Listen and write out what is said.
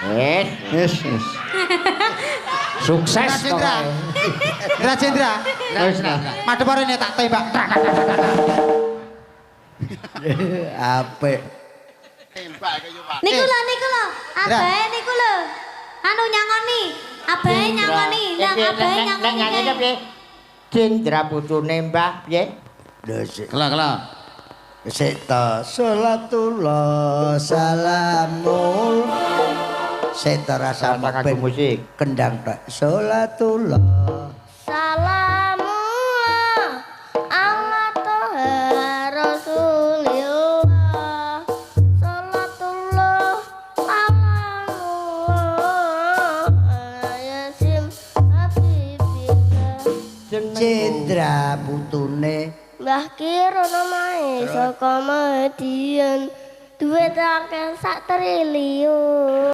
Wis, Wis, wis. Sukses Rajendra. pokoke. Rajendra. Wis nah. Madhep rene tak tembak. Apik. Niku lho, niku lho. Indra. Abahe niku lho. Anu nyangoni. Abahe nyangoni. Lah abahe Nek nyangoni. nyanyi piye? Jendra putune Mbah piye? Lho sik. Kela kela. Sik ta salatullah salamul. Sik ta rasa Kanggo musik. Kendang tok. Salatullah. Salamullah ala toha rasulillah. Salatullah salamullah ala yasim habibillah. Cendra putune Mbah Kirono mae saka Madiun, duit akeh sak triliun.